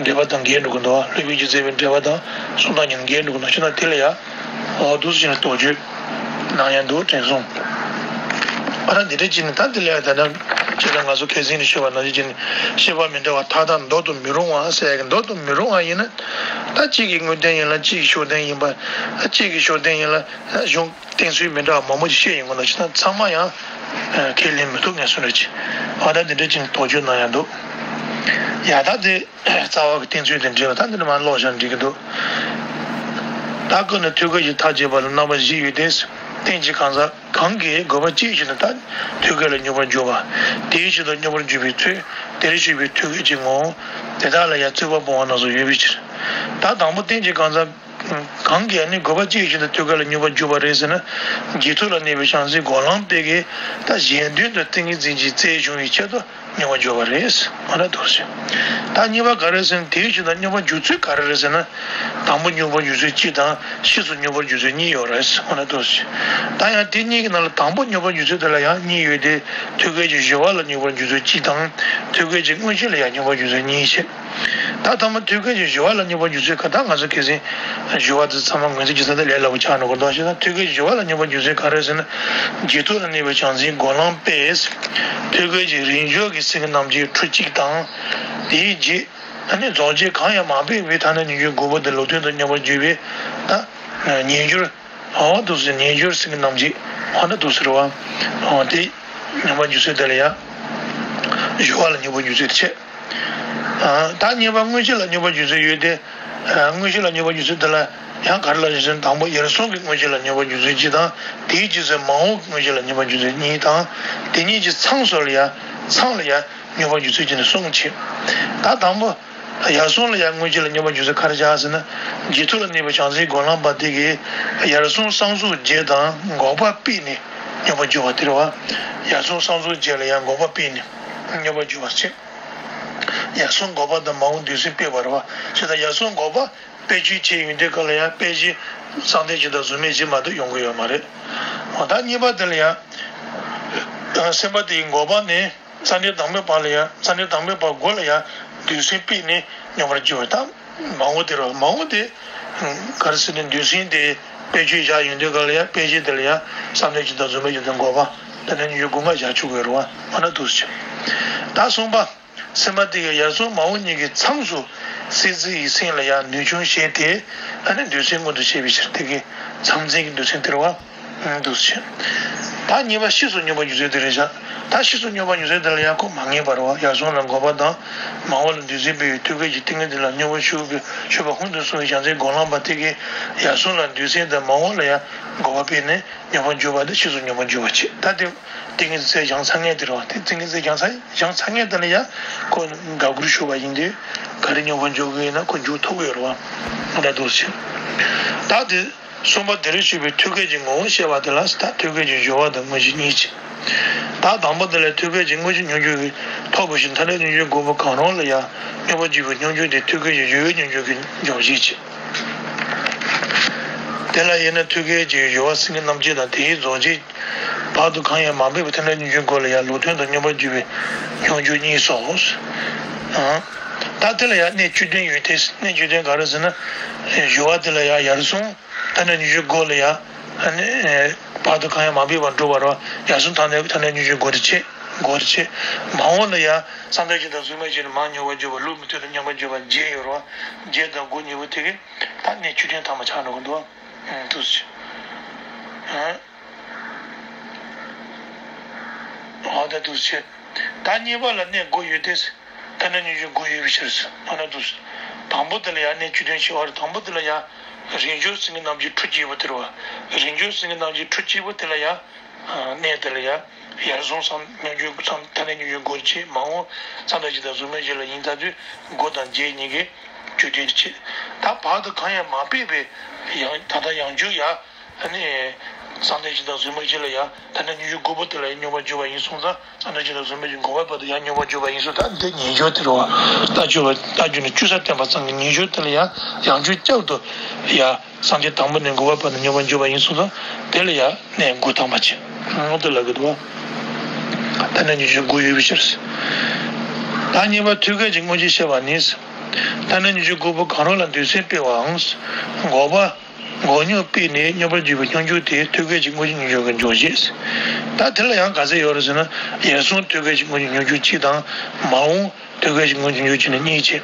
འགྲེལ་པ་དང་འགལ་འགྲོ་གི་འདུག་བ། སློབ་དཔོན་གྱིས་མཛད་པའི་འགྲེལ་པ་དང་གསུང་སྟངས་གཉིས་འགལ་འགྲོ་གི་འདུག་ཅེ་ན། དེ་ལ་ཡང་འོ་འདུག་སེ་བྱས་ནས་དོགས་གཅོད་གནང་ཡང་འདུག་དྲན་སོང་། ཨ་ར་འདི་འདྲ་བྱས་ནས་ད་འདི་ལས་ད་ལྟ་ཁྱེད་ལ་ང་ཚོ་ཁ་སང་ནས་ཤོད་པ་ནང་བཞིན་བྱས་ནས་ཤེས་པ་མི་འདྲ་བ་མཐའ་དག་འདོར་དུ་མི་རུང་བ་ཟེར་ཡ་གི་འདོར་དུ་མི་རུང་བ་ཡིན་ན། ད་གཅིག་གི་དངོས་བསྟན་ཡིན་ལ་གཅིག་གི་ཤུགས་བསྟན་ཡིན་པ། གཅིག་གི་ཤུགས་བསྟན་ཡིན་ལ་གཞུང་བསྟན་ཚུལ་མི་འདྲ་བ་མང་པོ་ཞིག་བཤད་ཡོང་གི་འདུག་བྱས་ན་ཚང་མ་ཡང་ཁས་ལེན་མི་ཐུབ་ངེས་སོང་རེད་ཅེས། ཨ་ད་འདི་འདྲ་བྱས་ནས་དོགས་གཅོད་གནང་ཡ་འདུག་ཡ་ད་དེ། རྩ་བ་གི་བསྟན་ཚུལ་དང་འབྲེལ་བ་ད་འདི་ནས་མར་ཀློག་བཞག་འགྲིག་གི་འདུག་ད་ཀུན་ནས་ཐོད་རྒལ་གྱི་མཐའ་རྒྱས་པ་ལ་རྣམ་པ་བཞི་ཡོད་དེ། རྟེན་གྱི་གང་ཟག་གང་གིས་དགོས་པ་གཅིག་བཞིན་དུ་ད་ཐོད་རྒལ་ལ་སྙོམས་པར་འཇུག་པ། དེའི་ཕྱིར་དུ་སྙོམས་པར་འཇུག་པའི་ཚུལ། དེར་ཞུགས་པའི་ཐོད་རྒལ་གྱི་ངོ་བོ། དེ་དག་ལ་ཡང་རྩོད་པ་སྤོང་བ་རྣམས་སུ་ཡོད་པའི་ཕྱིར། ད་དང་པོ་རྟེན་གྱི་གང་ཟག་གང་གིས་ནི་དགོས་པ་གཅིག་བཞིན་དུ་ཐོད་རྒལ་ལ་སྙོམས་པར་འཇུག་པ་རེད་ཟེར་ན། རྗེས་ཐོབ་ལ་གནས་པའི་བྱང་སེམས་སྒོམ་ལམ་པས་ཀྱིས་ད་གཞན་དོན་དུ་ཏིང་ངེ་འཛིན་གྱི་རྩལ་སྦྱོང་བའི་ཆེད་དུ་སྙོམས་པར་འཇུག་པ་རེད། འོ་ན་འདུག་ཟེར། ད་གཉིས་པ་ག་རེ་ཟེར་ན་དེའི་ཕྱིར་དུ་སྙོམས་པར་འཇུག་ཚུལ་ག་རེ་རེད་ཟེར་ན། དང་པོ་སྙོམས་པར་འཇུག་ཚུལ་གཅིག་དང་ཕྱིས་སུ་སྙོམས་པར་འཇུག་ཚུལ་གཉིས་ཡོད་རེད། འོ་ན་འདུག་ཟེར། ད་ཡང་དེ་གཉིས་ཀྱི་ནང་ལ་དང་པོ་སྙོམས་པར་འཇུག་ཚུལ་དེ་ལ་ཡང་གཉིས་ཡོད་དེ། ཐོད་རྒལ་གྱི་སྦྱོར་བ་ལ་སྙོམས་པར་འཇུག་ཚུལ་གཅིག་དང་། ཐོད་རྒལ་གྱི་དངོས་གཞི་ལ་ཡང་སྙོམས་པར་འཇུག་ཚུལ་གཉིས་བྱས། ད་ཐ་མ་ཐོད་རྒལ་གྱི་སྦྱོར་བ་ལ་སྙོམས་པར་འཇུག་ཚུལ་ག་ད་ང་ཚོ་ཁ་སང་སྦྱོར་བ་དེ་ཚང་མ་ངོས་འཛིན་བྱེད་ས་དེ་ལས་སླ་པོ་ཆགས་འགྲོ་གི་འདུག་ཞེ་ན། ཐོད་རྒལ་གྱི་སྦྱོར་བ་ལ་སྙོམས་པར་འཇུག་ཚུལ་ག་རེ་ཟེར་ན། རྗེས་ཐོབ་ལ་གནས་པའི་བྱང་སེམས་སྒོམ་ལམ་པས། ཐོད་རྒལ་གྱི་རིང་སྦྱོར་གྱི་སེང་གེ་རྣམ་བསྒྱིངས་ཁྲུ་གཅིག་དང་། དེའི་རྗེས་ཨ་ནི་རྫོགས་བྱེད་གང་ཡང་མ་སྤེལ་བའི་མཐར་གནས་སྙོམས་འཇུག་དགུ་པོ་དེ་ལུགས་མཐུན་དུ་སྙོམས་པར་འཇུག་པའི་ད་ཉེ་སྦྱོར། འོ་འདུག་ཟེར། ཉེ་སྦྱོར་སེང་གེ་རྣམ་བསྒྱིངས་འོ་ན་འདུག་ཟེར་བ། འོ་དེ་སྙོམས་པར་འཇུག་ཚུལ་དེ་ལ་ཡང་སྦྱོར་བ་ལ་སྙོམས་པར་འཇུག་ཚུལ་དེ་བྱས། ཨ། ད་གཉིས་པ་དངོས་གཞི་ལ་སྙོམས་པར་འཇུག་ཚུལ་ཡོད་དེ། ཨ། དངོས་གཞི་ལ་སྙོམས་པར་འཇུག་ཚུལ་དེ་ལ་ཡང་ག་རེ་ལབ་ཞེས་ཟེར་ན། དང་པོ་ཡར་སོང་གི་དངོས་གཞི་ལ་སྙོམས་པར་འཇུག་ཚུལ་གཅིག་དང་། དེའི་རྗེས་སུ་མར་འོང་གི་དངོས་གཞི་ལ་སྙོམས་པར་འཇུག་ཚུལ་གཉིས་དང་། དེ་གཉིས་ཀྱི་མཚམས་སུ་ལ་ཡང་མཚམས་ལ་ཡང་སྙོམས་པར་འཇུག་ཚུལ་གཅིག་ནི་གསུམ་བྱས། ད་དང་པོ་ཡར་སོང་ལ་ཡང་དངོས་གཞི་ལ་སྙོམས་པར་འཇུག་ཚུལ་ག་རེ་བྱ་ཟེར་ན། རྗེས་ཐོབ་ལ་གནས་པའི་བྱང་སེམས་སྒོམ་ལམ་པ་དེ་གིས་ཡར་སོང་བསམ་གཟུགས་བརྒྱད་དང་འགོག་པ་སྤེལ་ནས་སྙོམས་པར་འཇུག་པ་དེ་རེད་བ། ཡར་སོང་བསམ་གཟུགས་བརྒྱད་ལ་ཡང་འགོག་པ་སྤེལ་ནས་སྙོམས་པར་འཇུག་པ་བྱས། ཡར་སོང་འགོག་པ་དང་མར་འོང་འདོད་སེམས་སྤེལ་བ་རེད་བ། བྱས་ཙང་ཡར་སོང་འགོག་པ་སྤེལ་སྤྱོད་བྱས་ཡོང་དུས་སྐབས་ལ་ཡང་སྤེལ་གཞི་བསམ་གཏན་བཞི་དང་གཟུགས་མེད་བཞི་མ་གཏོགས་ཡོང་གི་ཡོད་མ་རེད། འོ་ད་གཉིས་པ་དེ་ལ་ཡང་། སེམས་པ་དེ་ཡི་འགོག་པ་ནི་བསམ་གཏན་དང་པོའི་བར་ལ་ཡང་། བསམ་གཏན་དང་པོའི་བར་དགུ་ལ་ཡང་འདོད་སེམས་སྤེལ་ནས་སྙོམས་པར་འཇུག་པ་དང་། མར་འོང་དེ་རེད་བ། མར་འོང་དེ་ག་རེ་ཟེར་ན། འདོད་སེམས་དེ་སྤེལ་སྤྱོད་བཞག་ཡོང་དུས་སྐབས་ལ་ཡང་སྤེལ་གཞི་དེ་ལ་ཡང་བསམ་གཏན་བཞི་དང་གཟུགས་མེད་བཞི་དང་འགོག་པ་དེ་ནས་སྙོམས་འཇུག་དགུ་མ་བཞག་ཆོག་གི་རེད་བ། འོ་ན་འདུག་སེ་བྱས། ད་གསུམ་པ། སེམས་པ་དེ་ཡང་ཡར་སོང་མར་འོང་གཉིས་ཀྱི་མཚམས་སུ་སྲིད་རྩེ་ཡི་སེམས་ལ་ཡང་ནུས་ཆུང་བྱས་ཏེ། ཨ་ནི་འདོད་སེམས་མངོན་དུ་བྱས་པའི་ཕྱིར། དེ་གའི་མཚམས་འཛིན་གྱི་འདོད་སེམས་དེ་རེད་བ། འདུག་སེ་བྱས། ད་གཉིས་པ་ཕྱིས་སུ་སྙོམས་པར་འཇུག་ཚུལ་དེ་རེད་བཞག་ད་ཕྱིས་སུ་སྙོམས་པར་འཇུག་ཚུལ་དེ་ལ་ཡང་ཁོ་མ་ངེས་པ་རེད་བ། ཡར་སོང་ལ་འགོག་པ་དང་མར་འོང་ལ་འདོད་སེམས་སྤེལ་བའི་ཐོད་རྒལ་གྱི་ཏིང་ངེ་འཛིན་ལ་སྙོམས་པར་ཞུགས་པའི་ཞུགས་པ་ཀུན་ཏུ་བཟུང་བའི་བྱང་སེམས་སྒོམ་ལམ་པ་དེ་གིས་ཡར་སོང་ལ་འདོད་སེམས་དང་མར་འོང་ལ་ཡང་འགོག་པ་སྤེལ་ནས་སྙོམས་པར་འཇུག་པ་དེ་ཕྱིས་སུ་སྙོམས་པར་འཇུག་པ་བྱས། ད་དེ་ཏིང་ངེ་འཛིན་རྩལ་སྦྱངས་ཚར་མཁན་དེ་རེད་བ། དེ་ཏིང་ངེ་འཛིན་སྦྱངས་ཚར་སྦྱངས་ཚར་མཁན་དེ་ལ་ཡང་ཁོ་དགའ་མགུར་ཞུགས་པ་ཡིན་དུས་ག་རེ་སྙོམས་པར་འཇུག་གི་ཡིན་ན་ཁོ་འཇུག་ཐུབ་ཀྱི་ཡོད་རེད་བ། འོ་ད་འདུག་སེ་བྱས། ད་དེ། གསུམ་པ་དེར་ཞུགས་པའི་ཐོད་རྒལ་གྱི་ངོ་བོ་བཤད་པ་དེ་ལ། ད་ཐོད་རྒལ་གྱི་སྦྱོར་བ་དང་དངོས་གཞི་གཉིས་བྱས། ད་དང་པོ་དེ་ལ་ཐོད་རྒལ་གྱི་དངོས་གཞི་སྙོམས་འཇུག་གི་ཐོབ་པའི་ཕྱིར་མཐར་གནས་སྙོམས་འཇུག་དགུ་པོ་གང་རུང་ལ་ཡང་སྙོམས་པར་འཇུག་པའི་སྙོམས་འཇུག་དེ་ཐོད་རྒལ་གྱི་སྦྱོར་བའི་སྙོམས་འཇུག་གི་སྦྱོར་བྱེད་བྱས། དེ་ལ་དབྱེ་ན་ཐོད་རྒལ་གྱི་སྦྱོར་བ་སེང་གེ་རྣམ་བསྒྱིངས་དང་། དེའི་རྫོགས་བྱེད་བར་དུ་གང་ཡང་མ་སྤེལ་བའི་མཐར་གནས་སྙོམས་འཇུག་དགུ་ལ་ཡང་ལུགས་མཐུན་དུ་སྙོམས་པར་འཇུག་པའི་སྙོམས་འཇུག་གཉིས་སོ། ད་དེ་ལ་ཡང་གནད་བཅུ་བདུན་ཡོད་དེ། གནད་བཅུ་བདུན་ག་རེ་ཟེར་ན། སྦྱོར་བ་དེ་ལ་ཡང་ཡར་སོང་མཐར་གནས་སྙོམས་འཇུག་དགུ་ལ་ཡང་། ཨ་ནི། བར་དུ་གང་ཡང་མ་སྤེལ་བར་འགྲོ་བ་རེད་བ། ཡར་སོང་མཐར་གནས་མཐར་གནས་སྙོམས་འཇུག་དགུ་དེ་བྱས། དགུ་དེ་བྱས། མར་འོང་ལ་ཡང་བསམ་གཏན་བཞི་དང་གཟུགས་མེད་བཞི་ནས་མར་སྙོམས་པར་འཇུག་པ། ལུགས་མཐུན་དུ་སྙོམས་པར་འཇུག་པ་བརྒྱད་ཡོད་རེད་བ། བརྒྱད་དང་དགུ་གཉིས་པོ་དེ་གིས་ད་གནད་བཅུ་བདུན་ཐམ་པ་ཆགས་འགྲོ་གི་འདུག་བ། འདུག་སེ་བྱས། འོ་ད་འདུག་སེ་བྱས། ད་གཉིས་པ་ལ་གནད་དགུ་ཡོད་དེ། མཐར་གནས་སྙོམས་འཇུག་དགུ་ཡོད་པའི་ཕྱིར། འོ་ན་འདུག་སེ། དང་པོ་དེ་ལ་ཡང་གནད་བཅུ་བདུན་ཕྱེ་བ་རེད། དང་པོ་དེ་ལ་ཡང་རིང་སྦྱོར་སེང་གེ་རྣམ་བསྒྱིངས་ཁྲུ་གཅིག་པོ་དེ་རེད་བ། རིང་སྦྱོར་སེང་གེ་རྣམ་བསྒྱིངས་ཁྲུ་གཅིག་པོ་དེ་ལ་ཡང་། གནད་དེ་ལ་ཡང་ཡར་སོང་བསམ་སྙོམས་འཇུག་བསམ་མཐར་གནས་སྙོམས་འཇུག་དགུ་བྱས། མར་འོང་བསམ་གཏན་བཞི་དང་གཟུགས་མེད་བཞི་ལ་ཡིན་ད་དུས་དགུ་དང་བརྒྱད་གཉིས་ཀྱིས་བཅུ་བདུན་བྱས། ད་བར་དུ་གང་ཡང་མ་སྤེལ་བའི་ཡང་ད་ལྟ་ཡང་འཇུག་ཡང་། ཨ་ནི། བསམ་གཏན་བཞི་དང་གཟུགས་མེད་བཞི་ལ་ཡང་མཐར་གནས་སྙོམས་འཇུག་དགུ་པོ་དེ་ལ་ཡང་སྙོམས་པར་འཇུག་པ་ཡིན་སོང་ཙང་། བསམ་གཏན་བཞི་དང་གཟུགས་མེད་བཞི་འགོག་པའི་བར་དུ་ཡང་སྙོམས་པར་འཇུག་པ་ཡིན་སོང་། ད་འདི་ཉེ་སྦྱོར་དེ་རེད་བ། ལྟ་སྦྱོར་བ་ལྟ་སྦྱོར་ནི་བཅུ་ས་བསྟན་པ་ཙམ་གྱི་ཉེ་སྦྱོར་དེ་ལ་ཡང་ཡང་འཇུག་བསྐྱར་དུ་ཡང་བསམ་གཏན་དང་པོ་ནས་འགོག་པའི་བར་དུ་སྙོམས་པར་འཇུག་པ་ཡིན་སོང་ཙང་། དེ་ལ་ཡང་གནད་དགུ་ཐམ་པ་བྱས། འོ་དེ་ལ་གི་འདུག་བ། མཐར་གནས་སྙོམས་འཇུག་དགུ་ཡོད་པའི་ཕྱིར། ད་གཉིས་པ་ཐོད་རྒལ་གྱི་དངོས་གཞི་བཤད་པ་ནི། མཐར་གནས་སྙོམས་འཇུག་དགུ་པོ་གང་རུང་ལ་འདོད་སེམས་སྤེལ་བའམ། འགོག་པ། འགོག་སྙོམས་སྤེལ་ནས་སྙོམས་པར་འཇུག་པའི་སྙོམས་འཇུག་དེ་ཐོད་རྒལ་གྱི་དངོས་གཞི་སྙོམས་འཇུག་གི་འཇོག་བྱེད། ད་དེ་ལ་ཡང་ག་ཚད་ཡོད་རེད་ཟེར་ན། ཡར་སོང་ཐོད་རྒལ་གྱི་དངོས་གཞི་སྙོམས་འཇུག་གཅིག་དང་། མར་འོང་ཐོད་རྒལ་གྱི་དངོས་གཞི་སྙོམས་འཇུག་བྱས་ནས་གཉིས་བྱས།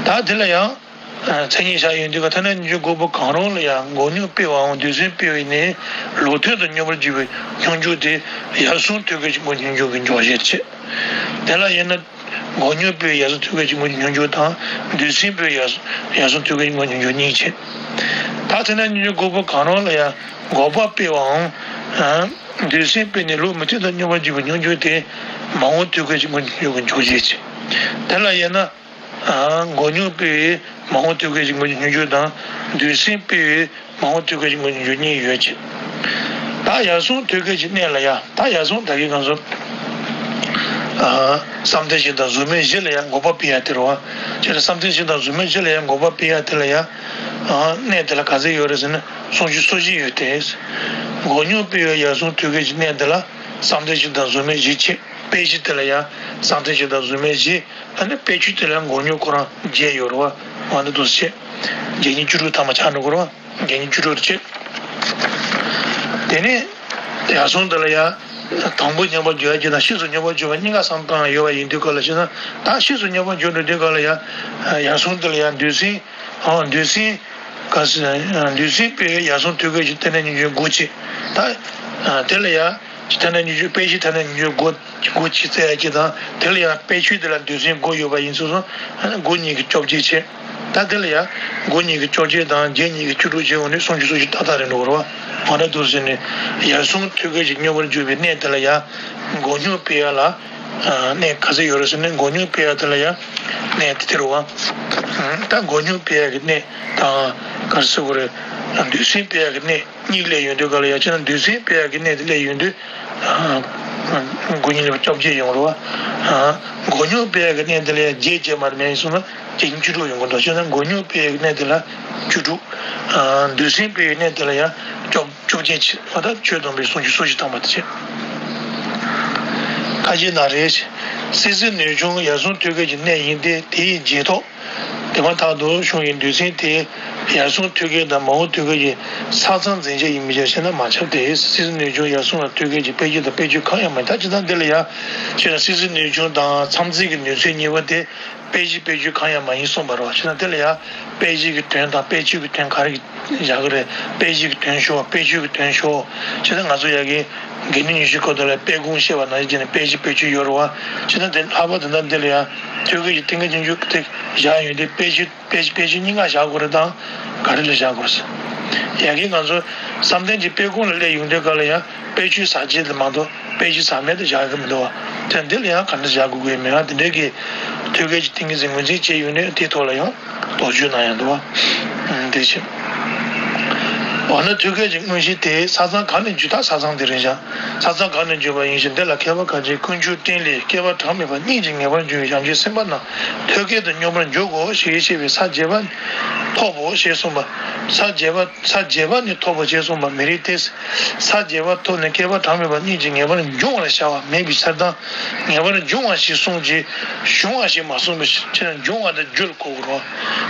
ད་དེ་ལ་ཡང་མཚན་ཉིད་བཞག་ཡོང་དུས་ཀ་ཐ་སྙད་སྙོམས་འཇུག་འགོག་པ་གང་རུང་ལ་ཡང་འགོག་སྙོམས་སྤེལ་བའམ་འདོད་སེམས་སྤེལ་བས་ནི་ལུགས་མཐུན་དུ་སྙོམས་པར་འཇུག་པའི་སྙོམས་འཇུག་དེ་ཡར་སོང་ཐོད་རྒལ་གྱི་དངོས་གཞི་སྙོམས་འཇུག་གི་འཇོག་བྱེད་བྱེད། དེ་ལ་དབྱེ་ན། འགོག་སྙོམས་སྤེལ་བའི་ཡར་སོང་ཐོད་རྒལ་གྱི་དངོས་གཞི་སྙོམས་འཇུག་དང་། འདོད་སེམས་སྤེལ་བའི་ཡར་སོང་ཡར་སོང་ཐོད་རྒལ་གྱི་དངོས་གཞི་སྙོམས་འཇུག་གཉིས་བྱེད། ད་དེ་ནས་སྙོམས་འཇུག་འགོག་པ་གང་རུང་ལ་ཡང་འགོག་པ་སྤེལ་བའམ། ཨ། འདོད་སེམས་སྤེལ་ནས་ལུགས་མི་མཐུན་དུ་སྙོམས་པར་འཇུག་པའི་སྙོམས་འཇུག་དེ་མར་འོང་ཐོད་རྒལ་གྱི་དངོས་གཞི་སྙོམས་འཇུག་གི་འཇོག་བྱེད་བྱེད། དེ་ལ་དབྱེ་ན། ཨ། འགོག་སྙོམས་སྤེལ་བའི་མར་འོང་ཐོད་རྒལ་གྱི་དངོས་གཞི་སྙོམས་འཇུག་དང་། འདོད་སེམས་སྤེལ་བའི་མར་འོང་ཐོད་རྒལ་གྱི་དངོས་གཞི་སྙོམས་འཇུག་གཉིས་ཡོད་ཅེས། ད་ཡར་སོང་ཐོད་རྒལ་གྱི་གནས་ལ་ཡང་། ད་ཡར་སོང་ད་གིན་ང་ཚོ། ཨ། བསམ་གཏན་བཞི་དང་གཟུགས་མེད་བཞི་ལ་ཡང་འགོག་པ་སྤེལ་ཡ་དེ་རེད་བ། ཅེས་བསམ་གཏན་བཞི་དང་གཟུགས་མེད་བཞི་ལ་ཡང་འགོག་པ་སྤེལ་ཡ་དེ་ལ་ཡང་། ཨ། གནས་དེ་ལ་ག་ཚད་ཡོད་རེད་ཟེར་ན། སུམ་ཅུ་སོ་བཞི་ཡོད་དེ། འགོག་སྙོམས་སྤེལ་བའི་ཡར་སོང་ཐོད་རྒལ་གྱི་གནས་དེ་ལ་བསམ་གཏན་བཞི་དང་གཟུགས་མེད་བཞི་བྱས། སྤེལ་གཞི་དེ་ལ་ཡང་བསམ་གཏན་བཞི་དང་གཟུགས་མེད་བཞི། ཨ་ནི་སྤེལ་ཆོས་དེ་ལ་ཡང་འགོག་སྙོམས་ཁོ་རང་བརྒྱད་ཡོད་རེད་བ། འོ་ན་འདུག་སེ་བྱས། བརྒྱད་གཉིས་བཅུ་དྲུག་ཐ་མ་ཆགས་འགྲོ་གི་རེད་བ། བརྒྱད་གཉིས་བཅུ་དྲུག་རེད་བྱས། དེ་ནས་ཡར་སོང་དེ་ལ་ཡང་དང་པོ་སྙོམས་པར་འཇུག་ཡ་གཅིག་དང་ཕྱིས་སུ་སྙོམས་པར་འཇུག་པ་གཉིས་ཀ་བསམ་སྟངས་ཡོད་པ་ཡིན་དུས་སྐབས་ལ་བྱས་ན། ད་ཕྱིས་སུ་སྙོམས་པར་འཇུག་འགྲོ་དུས་སྐབས་ལ་ཡང་ཡར་སོང་དེ་ལ་ཡང་འདོད་སེམས། ཨ། འདོད་སེམས། ག་ཟེར། འདོད་སེམས་སྤེལ་བའི་ཡར་སོང་ཐོད་རྒལ་གྱི་ཐ་སྙད་སྙོམས་འཇུག་དགུ་བྱས། ད། ཨ། དེ་ལ་ཡང་། ཐ་སྙད་སྙོམས་འཇུག་སྤེལ་གཞི་ཐ་སྙད་སྙོམས་འཇུག་དགུ་དགུ་བྱས་བཙལ་ཡ་གཅིག་དང་། དེ་ལ་ཡང་སྤེལ་ཆོས་དེ་ལ་འདོད་སེམས་དགུ་ཡོད་པ་ཡིན་ཙང་། དགུ་གཉིས་ཀྱིས་བཅོ་བརྒྱད་བྱས། ད་དེ་ལ་ཡང་དགུ་གཉིས་ཀྱིས་བཅོ་བརྒྱད་དང་བརྒྱད་གཉིས་ཀྱིས་བཅུ་དྲུག་བྱས། འོ་ནི་སུམ་ཅུ་སོ་བཞི་ཏག་ཏག་རེད་འགྲོ་གི་རེད་བ། འོ་ན་འདུག་ཟེར་ནས། ཡར་སོང་ཐོད་རྒལ་གྱི་སྙོམས་པར་འཇུག་པའི་གནས་དེ་ལ་ཡང་འགོག་སྙོམས་སྤེལ་ཡ་ལ། ཨ། གནས་ག་ཚོད་ཡོད་རེད་ཟེར་ན། འགོག་སྙོམས་སྤེལ་ཡ་དེ་ལ་ཡང་གནས་དེ་དེ་རེད་བ། ཨ། ད་འགོག་སྙོམས་སྤེལ་ཡ་གི་གནས་དང་། ག་རེ་ཟེར་དགོས་རེད། འདོད་སེམས་སྤེལ་ཡ་གི་གནས་གཉིས་སླེབས་ཡོང་དུས་སྐབས་ལ་ཡང་། བྱས་ན་འདོད་སེམས་སྤེལ་ཡ་གི་གནས་དེ་སླེབས་ཡོང་དུས། ཨ། དགུ་གཉིས་ལ་བཅོ་བརྒྱད་ཡོང་རེད་བ། ཨ། འགོག་སྙོམས་སྤེལ་ཡ་གི་གནས་དེ་ལ་ཡང་བརྒྱད་བྱས་མ་གཏོགས་མེད་ཡིན་སོང་ན། བརྒྱད་གཉིས་བཅུ་དྲུག་ཡོང་གི་འདུག་བྱས་ན་འགོག་སྙོམས་སྤེལ་ཡ་གི་གནས་དེ་ལ་བཅུ་དྲུག་ཨ། འདོད་སེམས་སྤེལ་ཡའི་གནས་དེ་ལ་ཡང་བཅོ་བཅོ་བརྒྱད་བྱས། འོ་ད་ཆོས་སྡོམ་པའི་སུམ་ཅུ་སོ་བཞི་ཐམ་པ་དེ་བྱས། ཁ་ཅིག་ན་རེ། སྲིད་རྩེ་ནུས་ཆུང་ཡར་སོང་ཐོད་རྒལ་གྱི་གནས་ཡིན་ཏེ། དེ་ཡི་རྗེས་ཐོབ་དེ་མ་ཐག་ཏུ་བྱུང་བའི་འདོད་སེམས་དེ་ཡར་སོང་ཐོད་རྒལ་དང་མར་འོང་ཐོད་རྒལ་གྱི་ས་མཚམས་འཛིན་བྱེད་ཡིན་པའི་ཕྱིར་ཞེ་ན་མ་ཁྱབ་སྟེ། སྲིད་རྩེ་ནུས་ཆུང་ཡར་སོང་ལ་ཐོད་རྒལ་གྱི་སྤེལ་ཆོས་དང་སྤེལ་ཆོས་གང་ཡང་མེད། ད་ཇི་ལྟར་འདི་ལ་ཡང་། ཞེ་ན་སྲིད་རྩེ་ནུས་ཆུང་དང་མཚམས་འཛིན་གྱི་ནུས་ཚད་གཉིས་པོ་དེ། སྤེལ་གཞི་སྤེལ་ཆོས་གང་ཡང་མ་ཡིན་གསུངས་པ་རེད་བ། བྱས་ན་དེ་ལ་ཡང་སྤེལ་གཞི་གི་དོན་དང་སྤེལ་ཆོས་ཀྱི་དོན་ག་རེ་བཞག་གི་རེད། སྤེལ་གཞི་གི་དོན་ཤོར་བ། སྤེལ་ཆོས་ཀྱི་དོན་ཤོར་བ། བྱས་ན་ང་ཚོ་ཡ་གི་དགེ་འདུན་ཉི་ཤུའི་སྐབས་དེ་ལ་སྤེལ་སྒོམ་བཤད་པ་ནང་བཞིན་བྱས་ནས་སྤེལ་གཞི་སྤེལ་ཆོས་ཡོད་རེད་བ། བྱས་ན་དེ་ལྷག་པར་དུ་ད་འདི་ལ་ཡང་ཐོད་རྒལ་གྱི་ཏིང་ངེ་འཛིན་ཆོས་དེ་བཞག་ཡོང་དུས། སྤེལ་གཞི་སྤེལ་གཞི་སྤེལ་ཆོས་གཉིས་ཀ་བཞག་དགོས་རེད་དམ། ག་རེ་ལ་བཞག་དགོས་ཟེར། ཡ་གི་ང་ཚོ་བསམ་གཏན་གྱི་སྤེལ་སྒོམ་ལ་སླེབས་ཡོང་དུས་སྐབས་ལ་ཡང་། སྤེལ་ཆོས་ཟག་བཅས་དེ་མ་གཏོགས་སྤེལ་གཞི་ཟག་མེད་དུ་བཞག་གི་མི་འདུག་བ། དེ་འདི་ལ་ཡང་ག་འདྲ་བཞག་དགོས་ཀྱི་མེད་པ། དེ་འདྲའི་གི་ཐོད་རྒལ་གྱི་ཏིང་ངེ་འཛིན་ངོས་འཛིན་བྱས་ཡོང་ནས་དེའི་ཐོག་ལ་ཡང་དོགས་གཅོད་གནང་ཡང་འདུག་བ། ཨ། དེ་བཞིན། འོ་ན་ཐོད་རྒལ་གྱི་དངོས་གཞི་དེ་ས་མཚམས་གང་ནས་འཇུག་ད་ས་མཚམས་དེ་རེད་བཞག་ས་མཚམས་གང་ནས་འཇུག་པ་ཡིན་ཞིང་། དེ་ལ་མཁས་པ་ཁ་ཅིག་ཀུན་འབྱུང་རྟེན་ལས་བསྐལ་པ་གྲངས་མེད་པ་སྙེད་ཅིག་ངེས་པར་འབྱུང་བའི་བྱང་ཆུབ་སེམས་དཔའ་རྣམས་ཐོད་རྒལ་དུ་སྙོམས་པར་འཇུག་གོ་ཞེས་བཤད་པའི་ས་བརྒྱད་པ་ཐོབ་བོ་ཞེས་གསུངས་པ། ས་བརྒྱད་པ་ས་བརྒྱད་པ་ནི་ཐོབ་བོ་ཞེས་གསུངས་པ་མི་རིགས་ཏེ། ས་བརྒྱད་པ་ཐོབ་ནས་བསྐལ་པ་གྲངས་མེད་པ་སྙེད་ཅིག་ངེས་པར་འབྱུང་བར་བྱ་བ་མེད་པའི་ཕྱིར་དང་། ངེས་པར་འབྱུང་བ་ཞེས་གསུངས་ཀྱི། བྱུང་བ་ཞེས་མ་གསུངས་པའི་ཕྱིར། འབྱུང་བ་དང་རྒྱུར་གོ་དགོས་རེད།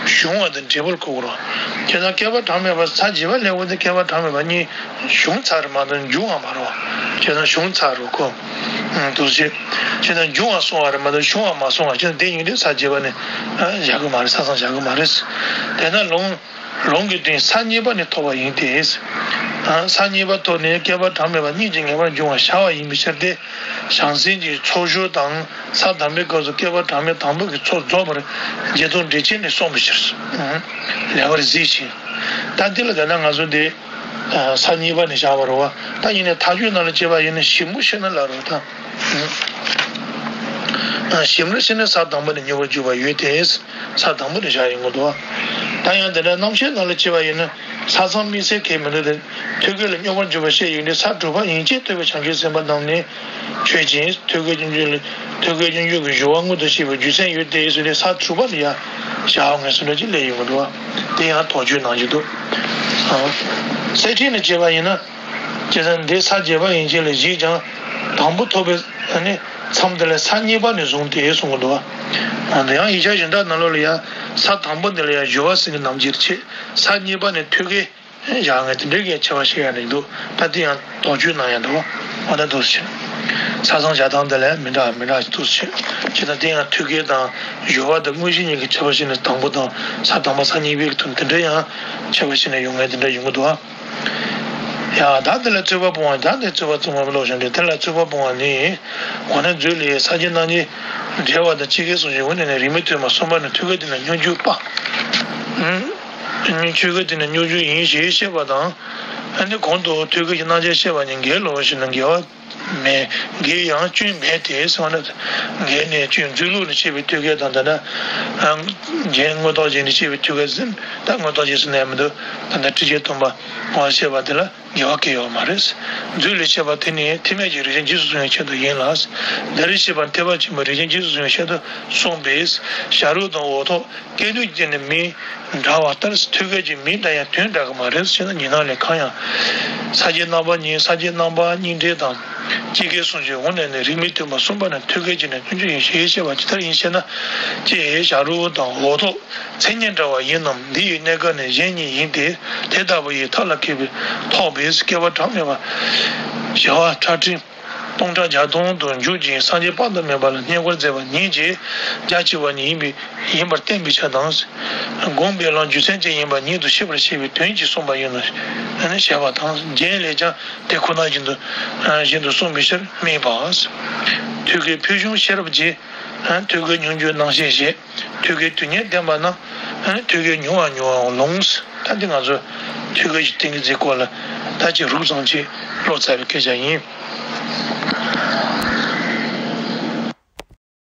བྱུང་བ་དང་འབྲས་བུར་གོ་དགོས་རེད། བྱས་ཙང་བསྐལ་པ་གྲངས་མེད་པ་ས་བརྒྱད་པ་ལས་འོ་དེ་བསྐལ་པ་གྲངས་མེད་པ་སྙེད་བྱུང་ཚར་མ་གཏོགས་འབྱུང་བ་མ་རེད་བ། བྱས་ཙང་བྱུང་ཚར་རེད་ཁོ། ཨ། འདུག་སེ། བྱས་ཙང་འབྱུང་བ་སོང་བ་རེད་མ་གཏོགས་བྱུང་བ་མ་སོང་བ། བྱས་ཙང་དེ་ཡིན་དུས་ས་བརྒྱད་པ་ནི། ཨ། བཞག་གི་མ་རེད། ས་མཚམས་བཞག་གི་མ་རེད། དེས་ན་ལུང་། ལུང་གི་དོན་ས་གཉིས་པ་ནི་ཐོབ་པ་ཡིན་ཏེ། ཨ། ས་གཉིས་པ་ཐོབ་ནས་བསྐལ་པ་གྲངས་མེད་པ་སྙེད་ཅིག་ངེས་པར་འབྱུང་བར་བྱ་བ་ཡིན་པའི་ཕྱིར་ཏེ། བྱང་སེམས་ཀྱི་ཚོགས་སྦྱོར་དང་ས་དང་པོའི་སྐབས་སུ་བསྐལ་པ་གྲངས་མེད་དང་པོ་གི་ཚོགས་རྫོགས་པར་རྗེས་ཐོབ་འབྲས་ཆེན་ནས་གསུངས་པའི་ཕྱིར། ཨ། ལེགས་པར་གཟིགས་ཤིག་ད་འདི་ལ་དེ་ན་ང་ཚོ་འདི། ཨ། ས་གཉིས་པ་ནས་བཞག་པ་རེད་བ། ད་ཡིན་ནའི་མཐའ་དཔྱོད་ནང་ལ་དཔྱད་པ་ཡིན་ན་ཞིབ་མོ་ཤེས་ན་ལ་རོ་ད། ཨ། ཞིབ་མོ་ཤེས་ན་ས་དང་པོ་ནས་སྙོམས་པར་འཇུག་པ་ཡོད་དེ། ས་དང་པོ་ནས་བཞག་ཡོང་གི་འདུག་ད་ཡང་དེ་འདྲ་རྣམ་བཤད་ནང་ལ་དཔྱད་པ་ཡིན་ན། ས་མཚམས་དམིགས་བསལ་གང་ཡང་མི་འདུག་སྟེ། ཐོད་རྒལ་ལ་སྙོམས་པར་འཇུག་པ་བཤད་ཡོང་དུས། ས་དྲུག་པ་ཡན་ཆད་ཐོབ་པའི་བྱང་ཆུབ་སེམས་དཔའ་རྣམས་ནི་ཆོས་ཅན། ཐོད་རྒལ་སྙོམས་འཇུག་ལ། ཐོད་རྒལ་སྙོམས་འཇུག་གི་སྦྱོར་བ་མངོན་དུ་བྱེད་པའི་རྒྱུ་མཚན་ཡོད་དེ་ཟེར་ནས་ས་དྲུག་པ་ལ་ཡང་བཞག་པ་ངེས་སོ་འདྲ་ཅིག་སླེབས་ཡོང་གི་འདུག་དེ་ཡང་དོགས་གཅོད་གནང་རྒྱུ་འདུག་གསེར་ཕྲེང་ནས་དཔྱད་པ་ཡིན་ན། བྱས་ཙང་འདི་ས་བརྒྱད་པ་ཡན་ཆད་ལ་བཞེད་ཀྱང་། དང་པོ་ཐོབ་པའི་ནི་མཚམས་དེ་ལ་ས་གཉིས་པ་ནས་བཟུང་སྟེ་གསུང་གི་འདུག་བ། དེ་ཡང་ཡིག་ཆ་གཞན་དག་ནང་ལོགས་ལ་ཡང་ས་དང་པོ་འདི་ལ་ཡང་སྦྱོར་བ་ཟེར་གྱི་རྣམ་འགྱུར་བྱེད། ས་གཉིས་པ་ནས་ཐོད་རྒལ། བཞག་མཁན་དེ་འདྲའི་གི་ཁྱད་པར་ཞིག་ཡང་རེད་འདུག་ད་དེ་ཡང་དོགས་གཅོད་གནང་ཡང་འདུག་འོ་ན་འདུག་སེ་བྱས། ས་མཚམས་བཞག་སྟངས་དེ་ལ་མི་འདྲ་མི་འདྲ་ཞིག་འདུག་སེ་བྱས། ད་དེ་ཡང་ཐོད་རྒལ་དང་སྦྱོར་བ་དང་དངོས་གཞི་གཉིས་ཀྱི་ཁྱད་པར་ཕྱེ་ནས་དང་པོ་དང་ས་དང་པོ་ས་གཉིས་པའི་དོན་དེ་འདྲ་ཡང་ཁྱད་པར་ཕྱེ་ནས་ཡོང་མཁན་དེ་འདྲ་ཡོང་གི་འདུག་ཡ། ད་དེ་ལ་རྩོད་པ་སྤོང་བ། ད་དེ་རྩོད་པ་སྤོང་བ་ལོག་བཞག་འདུག་དེ་ལ་རྩོད་པ་སྤོང་བ་ནི། འོ་ན་མཛོད་ལས་ས་བཅད་སྣང་བརྙན་འབྲེལ་བ་དང་སྐྱེ་རྒ་གསུམ་གྱི་འོ་ན་ནི་རིས་མེད་སྟོང་པ་གསུམ་པ་ནི་ཐོད་རྒལ་དེ་ནི་སྙོམས་འཇུག་པ། ཆོས་སྐད་དེ་ནི་སྙོམས་འཇུག་ཡིན་ཞེས་བཤད་པ་དང་། ཨ་ནི་གོང་དུ་ཐོད་རྒལ་གྱི་རྣམ་གཞག་བཤད་པ་ནི་འགལ་ལོ་ཞེ་ན། འགལ་བ་མེད། འགལ་ཡང་སྐྱོན་མེད་དེ་ཟེར་བ་ན། འགལ་ནས་སྐྱོན་མཛོད་ལུགས་ལ་བཤད་པའི་ཐོད་རྒལ་དང་། ད་ལྟ་རྒྱན་དངོས་བཏགས་ཅན་ལ་བཤད་པའི་ཐོད་རྒལ་ཟེར། ད་དངོས་བཏགས་ཅན་ཟེར་ན་ཡང་མི་འདུག་ད་ལྟ་ཁྲི་བརྒྱད་སྟོང་པ་ངོ་བཤད་པ་དེ་ལ་འགལ་བ་གང་ཡང་ཡོད་མ་རེད། མཛོད་ལས་བཤད་པ་དེ་ནི་ཐེག་དམན་གྱི་རིགས་ཅན་རྗེས་སུ་བཟུང་བའི་ཆེད་དུ་ཡིན་ལ། འདིར་བཤད་པ་ཐེག་པ་ཆེན་པོའི་རིགས་ཅན་རྗེས་སུ་བཟུང་བའི་ཆེད་དུ་གསུངས་པས། བྱ་རོག་དང་འོག་ཐོག་སྐད་དོད་ཀྱི་ནི་མིང་འདྲ་བ་ལྟར་ཐོད་རྒལ་གྱི་མིང་འདྲ་ཡང་དོན་འདྲ་གི་མ་རེད་ཟེར་ན། ཉི་སྣང་ལས་གང་ཡང་། ས་བཅད་རྣམ་པ་གཉིས། ས་བཅད་རྣམ་པ་གཉིས་འབྲེལ་དང་། སྐྱེ་རྒ་གསུམ་གྱི་འོ་ན་ནི་རིས་མེད་སྟོང་པ་གསུམ་པ་ནི་ཐོད་རྒལ་གྱི་ནི་སྙོམས་འཇུག་ཡིན་ཞེས་བཤད་པ་ཇི་ལྟར་ཡིན་ཞེ་ན། ཀྱེ་བྱ་རོག་དང་འོག་ཐོག་མཚན་ཉིད་འདྲ་བ་ཡིན་ནམ། འདི་ཡི་གནས་སྐབས་ནི་གཞན་གཉིས་ཡིན་ཏེ། དེ་ལྟ་བུ་ཡི་མཐའ་ལ་ཁེལ་བའི་ཐོགས་པས། སྐྱེ་བ་གྲངས་མེད་པ། བྱ་བ་ཁྲག་ཁྲིག་སྟོང་ཕྲག་བརྒྱ་སྟོང་དུ་འཇུག་ཅིང་སངས་རྒྱས་དཔག་ཏུ་མེད་པ་ལ་བསྙེན་བཀུར་མཛད་པ་ཉིད་ཀྱིས་རྒྱ་ཆེ་བ་ཉིད་ཡིན་པའི་ཡིན་པར་བསྟན་པའི་ཕྱིར་དང་། བསྒོམས་པས་ལམ་རྒྱུ་མཚན་ཅན་ཡིན་པ་ཉིད་དུ་ཤེས་པར་བྱེད་པའི་དོན་གྱིས་གསུངས་པ་ཡིན་ནོ། ཞེས་པ་དང་། རྒྱན་ལས་ཀྱང་དེ་ཁོ་ན་བཞིན་དུ་བཞིན་དུ་གསུངས་པའི་ཕྱིར་སྨྲས་པ། ཐོད་རྒལ་ཕུལ་བྱུང་ཤེས་རབ་ཀྱི། ཐོད་རྒལ་སྙོམས་འཇུག་རྣམ་བཤད་བཤད། ཐོད་རྒལ་དུས་ངན་བསྟན་པ་རྣམས། ཐོད་རྒལ་མྱུར་བ་མྱུར་བའང་ལོངས། ད་འདི་ང་ཚོ་ཐོད་རྒལ་གྱི་ཏིང་ངེ་འཛིན་སྐོར་ལ་ད་ཅིག་རུབ་ཙམ་ཅིག་ཀློག་ཚར་བའི་སྐད་ཆ་ཡིན།